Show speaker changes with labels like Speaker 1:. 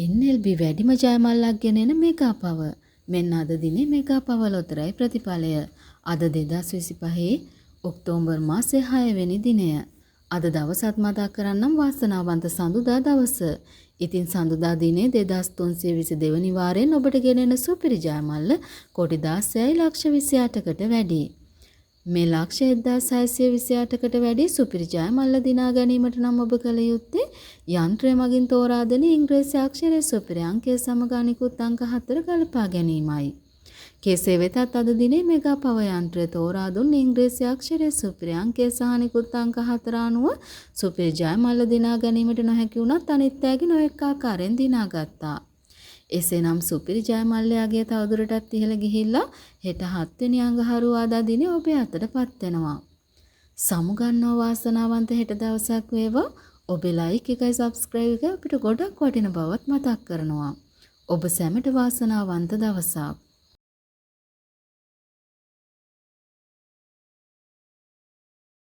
Speaker 1: NLB වැඩිම ජයමල්ලක් ගෙන එන මෙගා පවර්. මෙන්න අද දිනේ මෙගා පවර් ලොතරැයි ප්‍රතිඵලය. අද 2025 ඔක්තෝබර් මාසේ 6 වෙනි දිනය. අද දවසත් මතක් කරන්නම්, වාසනාවන්ත සඳුදා දවස. ඉතින් සඳුදා දිනේ 2322 වෙනි වාරයෙන් ඔබට ගෙනෙන සුපිරි ජයමල්ල කෝටි 16යි ලක්ෂ 28කට වැඩි. මේ ලක්ෂ 1628කට වැඩි සුපිරි ජයමල්ල දිනා ගැනීමට නම් ඔබ කළ යුත්තේ යන්ත්‍රය මගින් තෝරා දෙන ඉංග්‍රීසි අක්ෂරයේ සුපිරි අංකය සමග අනිකුත් අංක 4 ගලපා ගැනීමයි. කෙසේ වෙතත් අද දිනේ මෙගා පවර් යන්ත්‍රය තෝරා දුන් ඉංග්‍රීසි අක්ෂරයේ සුපිරි අංකය සහ අනිකුත් අංක 4 අනුව සුපිරි ජයමල්ල දිනා ගැනීමට නොහැකි වුණත් අනිත් අයගේ නොයෙක් ආකාරයෙන් දිනාගත්තා. එසේනම් සුපිරි ජයමල්ලයාගේ තවදුරටත් ඉහළ ගිහිල්ලා හෙට 7 වෙනි අඟහරුවාදා දිනේ ඔබේ අතට පත් වෙනවා. සමුගන්නවා, වාසනාවන්ත හෙට දවසක් වේවා. ඔබේ ලයික් එකයි සබ්ස්ක්‍රයිබ් එක අපිට ගොඩක් වටින බවත් මතක් කරනවා. ඔබ සැමට වාසනාවන්ත දවසක්.